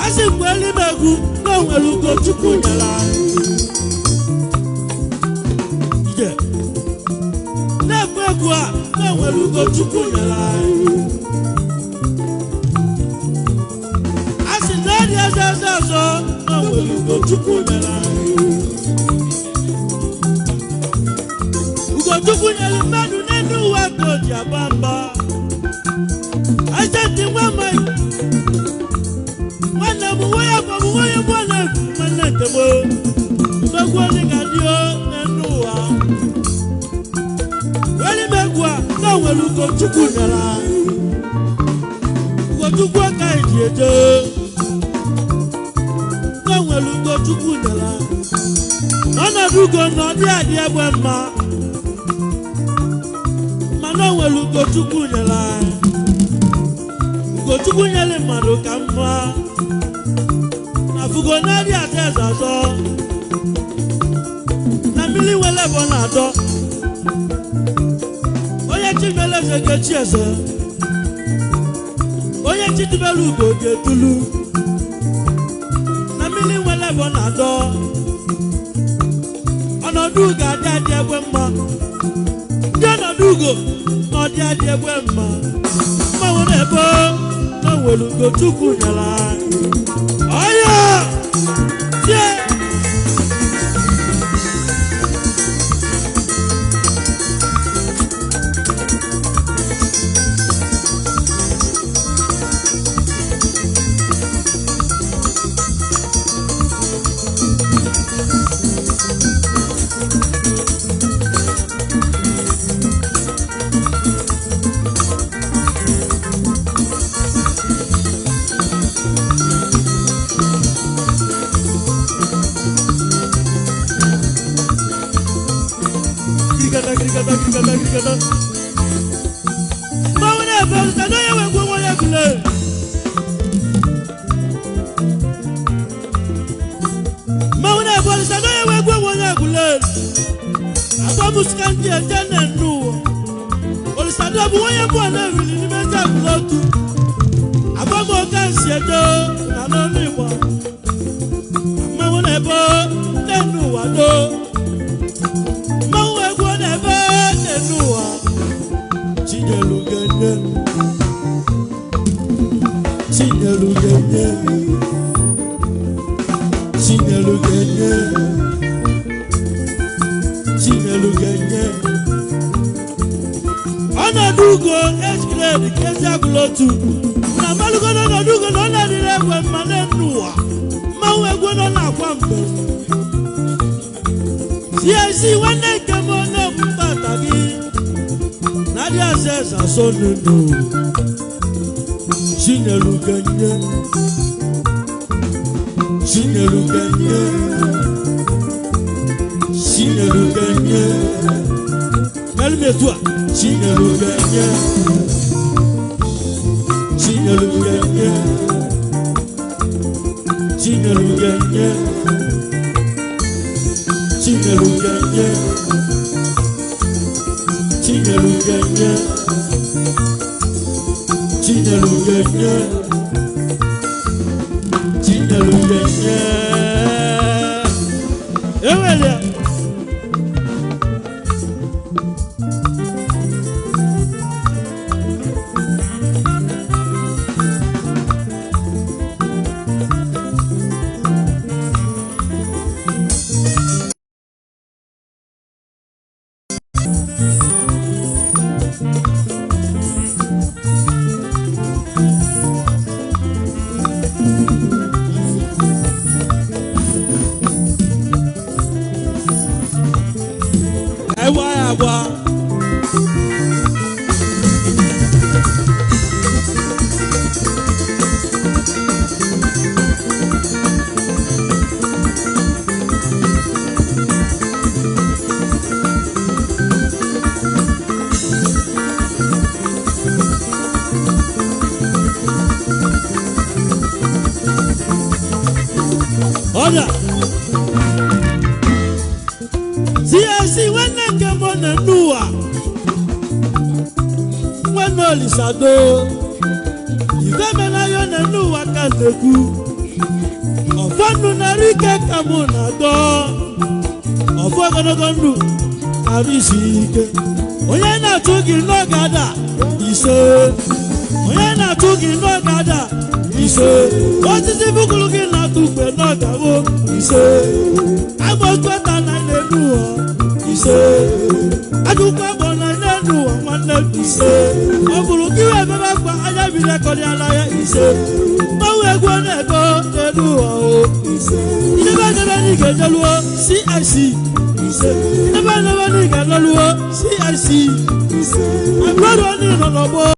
Asị mgbe eluigwe na o nwere Ugochukwu nyere anyị. Ije. Na-ekwu egwu a na o nwere Ugochukwu nyere anyị. Asị na eri eze eze ọzọ na o nwere Ugochukwu nyere anyị. Ugochukwu nyere mmadụ n'elu ụwa ka o ji aba mba. Eze nwa amaghị. Nwanne m nwa ya bụ nwa ya bụ na nwanne nke m. Mmegbu onye ga-adị n'elu ụwa. Were m egwu a na o nwere Ugochukwu nyere anyị. Ugochukwu aka anyị ji eje. Na o nwere Ugochukwu nyere anyị. Ọnọdụ ugo na ọ dị adị egbe mma. Mana o nwere Ugochukwu nyere anyị. Ugochukwu nyere mmadụ ka mma. Na fugo na-adị ata eze ọzọ. Na mmiri nwere ebe ọ na-adọ. Onye chi mere eze ga-echi eze. Onye chi tubelu ugo ga-etulu. Na mmiri nwere ebe ọ na-adọ. Ọnọdụ ugo adị adị egbe mma. Ndị ọnọdụ ugo na ọdị adị egbe mma. Mmanwụ na-ebe na nwere Ugochukwu nyere anyị. Ọya! Tie! Kirikata, kirikata, kirikata, kirikata. Mmanwụ na-ebe ọzụta na onye nwe ngwongwo ya gụle. Mmanwụ na-ebe ọzụta na onye nwe ngwongwo ya gụle. Agba musika ndị eje na-enu ụwa. Olùsàdé bụ onye mbụ na-ewili n'ime ndị agụlọ otu. Agba m oke nsi eje na n'ọnụ Igbo. Mmanwụ na-ebe na-enu ụwa doo. Mmanwụ egwu na-ebe na-enu ụwa. Chinyelu gene. Chinyelu gene. Chinyelu gene. Chinyelu gene. Ọnọdụ ugo age grade ka ezi agụla otu. Na mmalụgo n'ọnọdụ ugo na ọ na-adịrị egwe mma na-enu ụwa. Mmanwụ egwu nọ na-akwa mgbe. CIC nwanne nke m na-ekwu tata gị. Na-adị aza eze asọ nunu. Chinyelu genye. Chinyelu genye. Chinyelu genye. Melu m etu a. Chinyelu genye. Chinyelu genye. Chinyelu genye. Chinyelu genye. Chinyelu genye. Chinyelu genye. Chinyelu genye. Ewele. Ẹwà àgbà. Ọ̀dà. CAC nwanne nke mbụ na n'ụwa. Nwanne Olisado. Ife mena yo na n'ụwa ka na-ekwu. Ọfọ ndụ na-arụ ike ka mụ na-agọ. Ọfọ ogologo ndụ arụ isi ike. Onye na-atụ gị n'oge ada, ise. Onye na-atụ gị n'oge ada, ise. Osisi buguru gị na-atụ mgbe n'ọgawo, ise. Agba na n'elu ụwa, ise. Ajụkwa agbọ na n'elu ụwa, nwanne m, ise. Ọ bụrụ gị wee bebe akwa anya biri akọrịala ya, ise. Mmanwụ egwu na-ego n'elu ụwa o, ise. Idebe edebe na ị ga-ejeluo CIC, ise. Idebe edebe na ị ga-ejeluo CIC, ise. Abụrụ nọ n'ọgbọ.